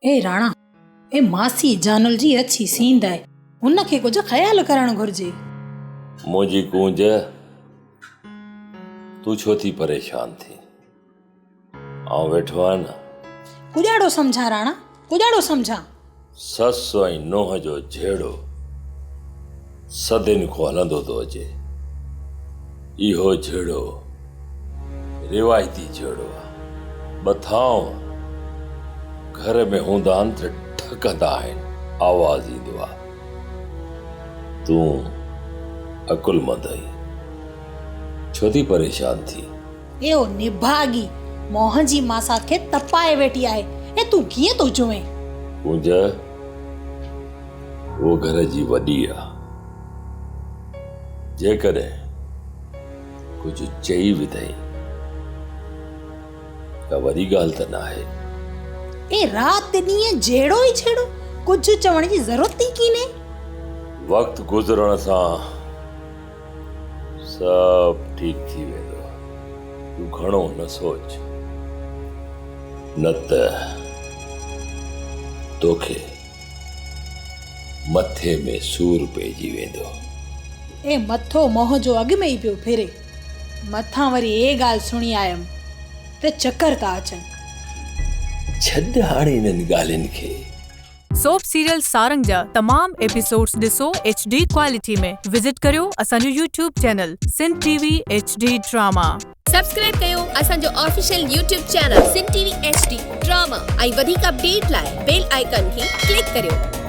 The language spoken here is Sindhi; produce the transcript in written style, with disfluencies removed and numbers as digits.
اي راڻا، اي ماسي جانل جي اڇي سينڌ آهي، هن کي ڪجهه خيال ڪرڻ گهرجي. منهنجي ڪونج، تون ڇو ٿي پريشان ٿين؟ آئون ويٺو آهيان نه. ڪڄاڙو سمجهان راڻا، ڪڄاڙو سمجهان. سس ۽ نونهن جو جهيڙو صدين کان هلندو ٿو اچي. اهو جهيڙو روايتي جهيڙو آهي. ٻه ٿانو گهر ۾ هوندا آهن ته ٺڪندا آهن، آواز ايندو آهي. تون عقلمند آهين، ڇو ٿي پريشان ٿين؟ اهو نڀاڳي موهن جي ماسات کي تپائي ويٺي آهي ۽ تون ڪيئن ٿو چوين؟ ڪونج، هوء گهر جي وڏي آ. جيڪڏهن ڪجهه چئي وڌئين، ڪا وڏي ڳالهه ته ناهي. اي رات ڏينهن جهيڙو ئي جهيڙو، ڪجهه چوڻ جي ضرورت ئي ڪينهي. وقت گذرڻ سان سڀ ٺيڪ ٿي ويندو، تون گهڻو نه سوچ، نه ته توکي مٿي ۾ سور پئجي ويندو. اي مٿو منهن جو اڳ ۾ ئي پيو ڦري، مٿان وري اي ڳالهه سڻي آيم ته چڪر ٿا اچن. ڇڏ هاڻي انهن ڳالهين کي. سوپ سيريل سارنگ جا تمام ايپيسوڊس ڏسو ايڇ ڊي ڪوالٽي ۾ وزٽ ڪريو اسان جو YouTube channel Sindh T V H D drama. Subscribe ڪيو اسان جو official YouTube channel Sindh T V H D drama ۽ وڌيڪ اپڊيٽ لاء بيل آئيڪان کي ڪلڪ ڪريو.